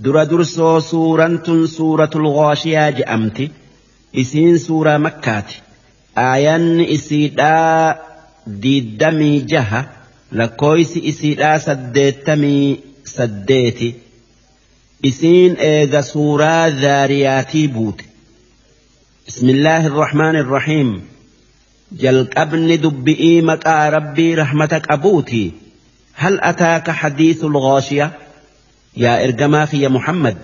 Dura dursoo suuraan tun suuratul Ghaashiyaa je'amti. Isiin suuraa Makkaati. Aayanni isiidhaa 26, lakkooysi isiidhaa 88. Isiin eega suuraa Zaariyaatii buute. Bismillaahi irrahmaani irrahiim. Jalqabni dubbi'ii maqaa Rabbii rahmata qabuuti. Hal ataaka hadiisul ghaashiya? Yaa ergamaa kiyya Muhammad,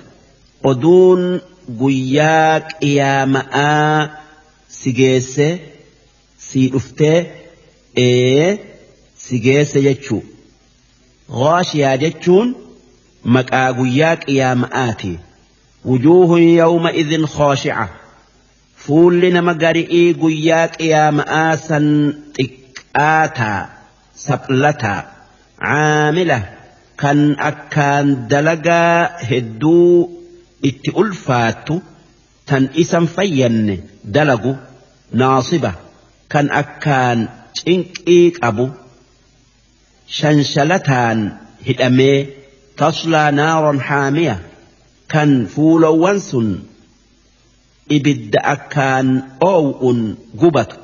oduun guyyaa qiyaama'aa si geesse sii dhuftee? Ee, si geesse jechuu. Ghaashiyaa jechuun maqaa guyyaa qiyaama'aati. Wujuuhun yawma idhin khaashi'a. Fuulli nama gari'ii guyyaa qiyaama'aa san xiqqaataa, saphlataa, caamila kan akkaan dalagaa hedduu itti ulfaattu tan isan fayyanne dalagu, naasiba kan akkaan cinqii qabu, shanshalataan hidhamee, taslaa naaran haamiya, kan fuulowwan sun ibidda akkaan oow'un gubatu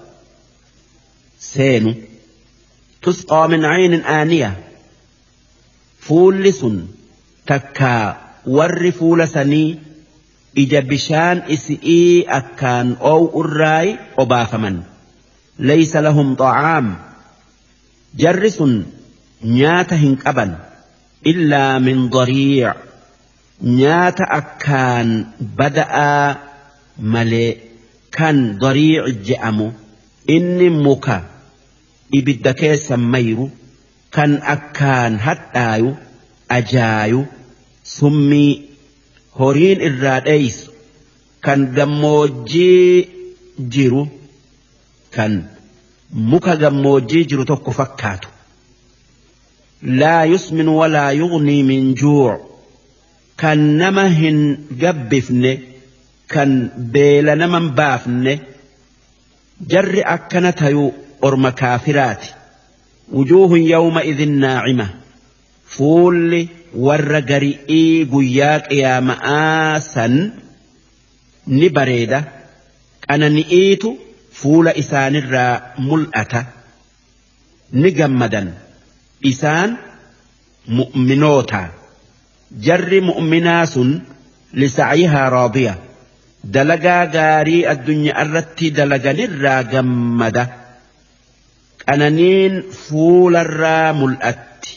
seenu. Tusqaa min caynin aaniya. Fuulli sun takkaa warri fuula sanii ija bishaan isi'ii akkaan oow'urraayi obaafaman. Laysa lahum xa'aam. Jarri sun nyaata hin qaban, illaa min dariic, nyaata akkaan bada'aa malee, kan dariic je'amu. Inni muka ibidda keessa mayru kan akkaan hadhaayu, ajaayu, summii horiin irraa dheeysu, kan gammoojjii jiru, kan muka gammoojjii jiru tokko fakkaatu. Laa yusminu walaa yughnii min juu', kan nama hin gabbifne, kan beela nama hin baafne. Jarri akkana tayu orma kaafiraati. Wujuuhun yawma idhin naa'ima. Fuulli warra gari'ii guyyaa qiyaama'aa san ni bareeda, qanani'iitu fuula isaanirraa mul'ata, ni gammadan. Isaan mu'minoota. Jarri mu'minaa sun lisa'yihaa raadiya, dalagaa gaarii addunyaarratti dalaganirraa gammada, qananiin fuularraa mul'atti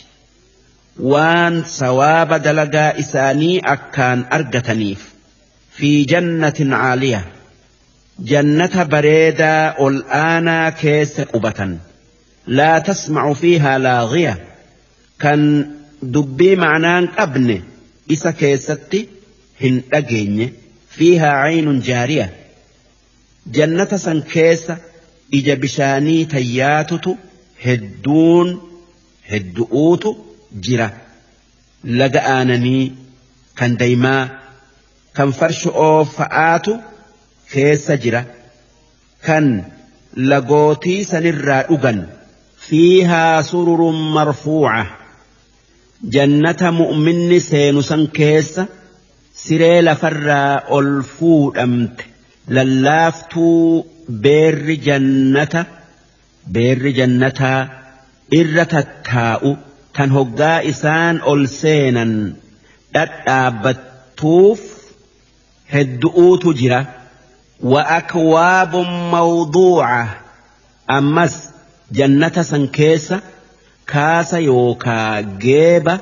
waan sawaaba dalagaa isaanii akkaan argataniif. Fi jannatin caaliya, jannata bareedaa ol aanaa keessa qubatan. Laa tasma'u fiihaa laaghiya, kan dubbii ma'naan qabne isa keessatti hin dhageenye. Fiihaa caynun jaariya, jannata san keessa ija bishaanii tayyaatutu hedduun heddu'uutu jira. Laga aananii, kan daymaa, kan farsho'oo fa'aatu keessa jira, kan lagootii sanirraa dhugan. Fiihaa sururun marfuu'a. Jannata mu'minni seenu san keessa siree lafarraa ol fuudhamte lallaaftuu beerri jannata beerri jannataa irra tattaa'u, tan hoggaa isaan ol seenan dhadhaabbattuuf heddu'uutu jira. Wa akwaabun mawduu'a. Ammas jannata san keessa kaasa yookaa geeba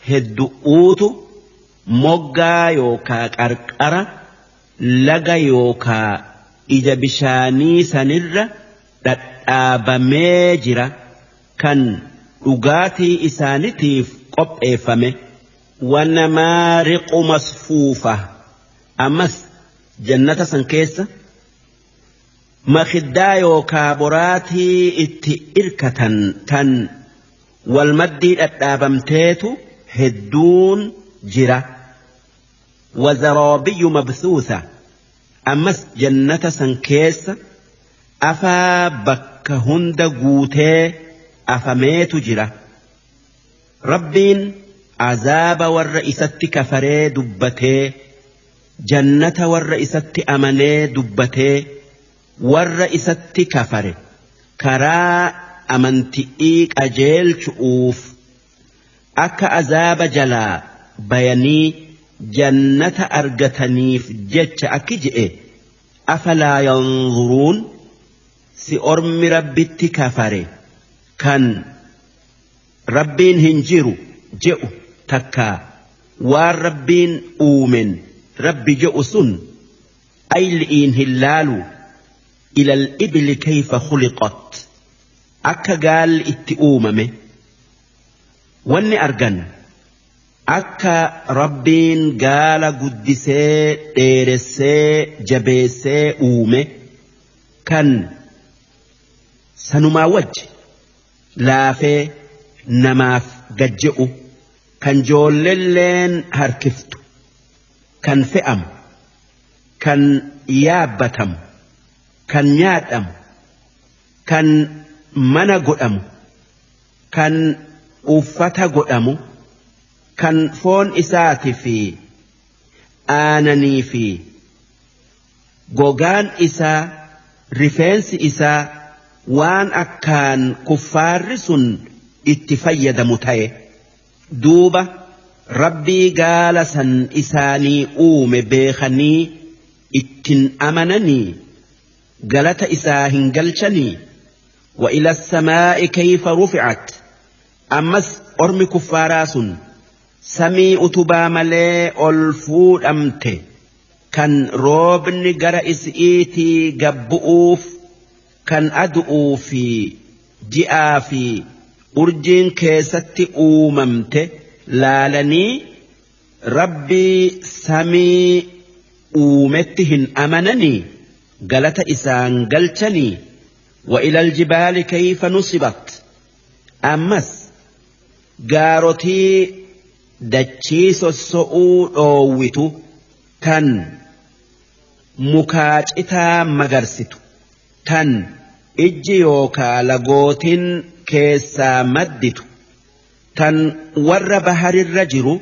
heddu'uutu moggaa yookaa qarqara laga yookaa ija bishaanii sanirra dhadhaabamee jira, kan dhugaatii isaanitiif qopheeffame. Wanamaariqu masfuufa. Ammas jannata san keessa makiddaa yookaa boraatii itti irkatan tan walmaddii dhadhaabamteetu hedduun jira. Wazaraabiyyu mabsuusa. Ammas jannata san keessa afaa bakka hunda guutee afameetu jira. Rabbiin Azaaba warra isatti kafaree dubbatee, jannata warra isatti amanee dubbatee, warra isatti kafare karaa amanti'ii qajeelchu'uuf akka azaaba jalaa bayanii jannata argataniif jecha akki je'e: afalaa yanzuruun, si ormi Rabbitti kafare kan Rabbiin hin jiru je'u takkaa waan Rabbiin uumen Rabbi je'u sun ayli'iin hin laalu. Ilal ibli kayfa khuliqat, akka gaalli itti uumame wanni argan, akka Rabbiin gaala guddisee dheeressee jabeessee uume, kan sanumaa wajji laafee namaaf gajje'u, kan joollelleen harkiftu, kan fe'amu, kan yaabbatamu, kan nyaadhamu, kan mana godhamu, kan uffata godhamu, kan foon isaati fi aananii fi gogaan isaa, rifeensi isaa waan akkaan kuffaarri sun itti fayyadamu ta'e. Duuba Rabbii gaala san isaanii uume beekanii ittin amananii galata isaa hin galchanii? Wa ila samaa'i kayfa rufi'at, ammas ormi kuffaaraa sun samii utubaa malee ol fuudhamte, kan roobni gara isi'iitii gabbu'uuf, kan adu'uu fi ji'aa fi urjiin keessatti uumamte laalanii Rabbii samii uumetti hin amananii galata isaan galchanii? Wa ilal jibaali kayfa nusibat, ammas gaarotii dachii sosso'uu dhoowwitu, tan mukaa citaa magarsitu, tan ijji yookaa lagootin keessaa madditu, tan warra baharirra jiru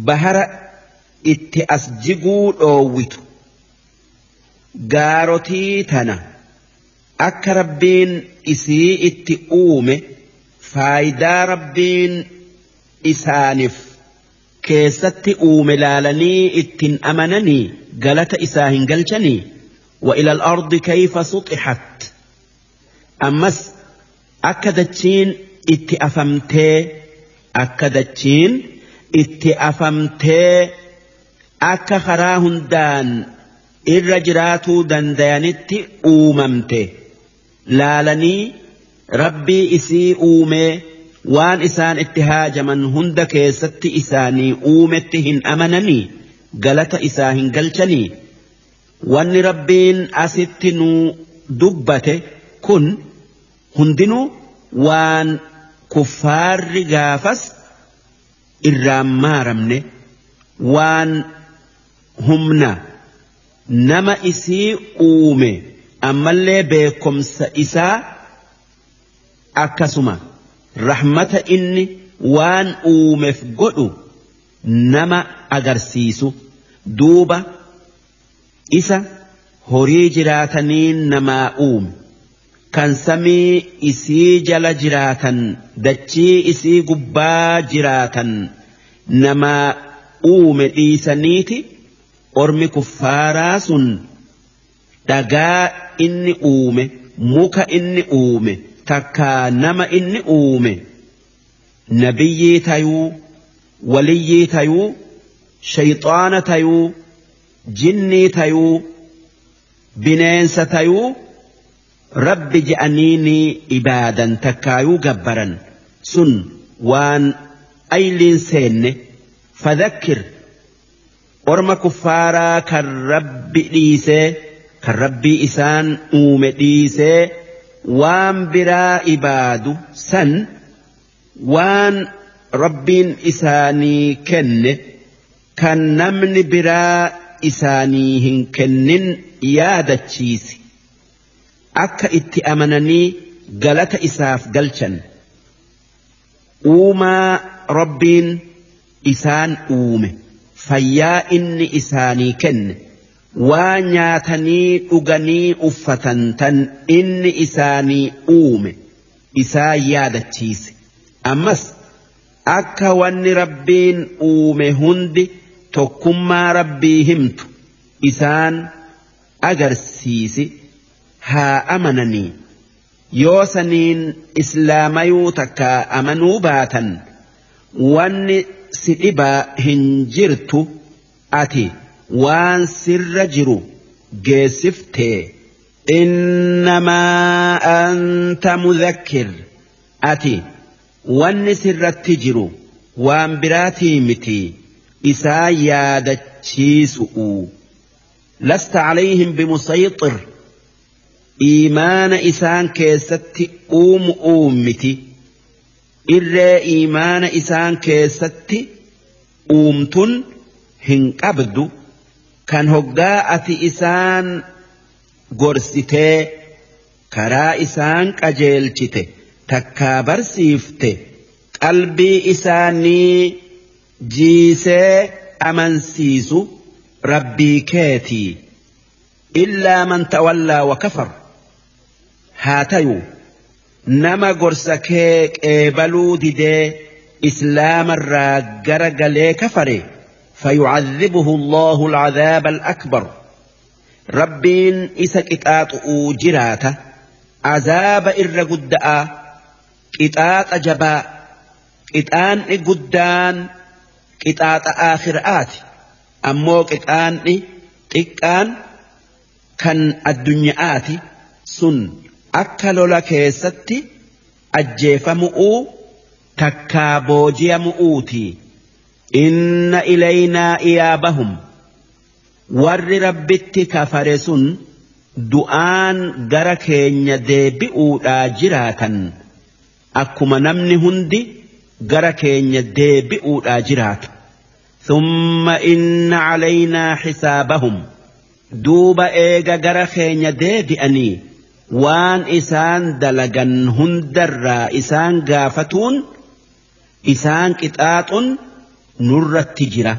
bahara itti as jiguu dhoowwitu, gaarotii tana akka Rabbiin isii itti uume, faayidaa Rabbiin isaaniif keessatti uume laalanii ittiin amananii galata isaa hin galchanii? Wa ila al-ardi kayfa suxihat, ammas akka dachiin itti afamtee, akka dachiin itti afamtee akka karaa hundaan irra jiraatuu dandayanitti uumamte laalanii Rabbii isii uumee waan isaan itti haajaman hunda keessatti isaanii uumetti hin amananii galata isaa hin galchanii? Wanni Rabbiin asitti nuu dubbate kun hundinuu waan kuffaarri gaafas irraan maaramne, waan humna nama isii uume ammallee beekomsa isaa, akkasuma rahmata inni waan uumeef godhu nama agarsiisu. Duuba isa horii jiraataniin namaa uume, kan samii isii jala jiraatan, dachii isii gubbaa jiraatan namaa uume dhiisaniiti ormi kuffaaraa sun dhagaa inni uume, muka inni uume, takkaa nama inni uume, nabiyyii tayuu, waliyyii tayuu, shayxaana tayuu, jinnii tayuu, bineensa tayuu, Rabbi je'aniini ibaadan takkaayuu gabbaran sun waan ayliin seenne. Fadhakkir, orma kuffaaraa kan Rabbi dhiisee, kan Rabbii isaan uume dhiisee waan biraa ibaadu san, waan Rabbiin isaanii kenne kan namni biraa isaanii hin kennin yaadachiisi, akka itti amananii galata isaaf galchan. Uumaa Rabbiin isaan uume, fayyaa inni isaanii kenne, waa nyaatanii dhuganii uffatan tan inni isaanii uume isaan yaadachiise. Ammas akka wanni Rabbiin uume hundi tokkummaa Rabbii himtu isaan agarsiisi haa amananii. Yoo saniin islaamayuu takka amanuu baatan wanni si dhibaa hin jirtu, ati waan sirra jiru geessiftee. Innamaa anta mudhakkir, ati wanni sirratti jiru waan biraatii miti, isaa yaadachiisu'u. Lasta calayhim bimusayxir, iimaana isaan keessatti uumu'uu miti, irree iimaana isaan keessatti uumtun hin qabdu, kan hoggaa ati isaan gorsitee karaa isaan qajeelchite takkaa barsiifte qalbii isaanii jiisee amansiisu Rabbii keetii. Illaa man tawallaa wa kafar, haa tayuu nama gorsa kee qeebaluu didee islaamarraa gara galee kafare, fayucadhibuhu Allahu alcadhaaba alakbar, Rabbiin isa qixaaxu'uu jiraata azaaba irra gudda'aa, qixaaxa jabaa. Qixaanni guddaan qixaaxa aakhira'aati, ammoo qixaanni xiqqaan kan addunya'aati, sun akka lola keessatti ajjeefamu'uu takkaa boojiyamu'uuti. Inna ilaynaa iyaabahum, warri Rabbitti kafare sun du'aan gara keenya deebi'uudhaa jiraatan, akkuma namni hundi gara keenya deebi'uudhaa jiraatu. Thumma inna calaynaa xisaabahum, duuba eega gara keenya deebi'anii waan isaan dalagan hundarraa isaan gaafatuun, isaan qixaaxun nurratti jira.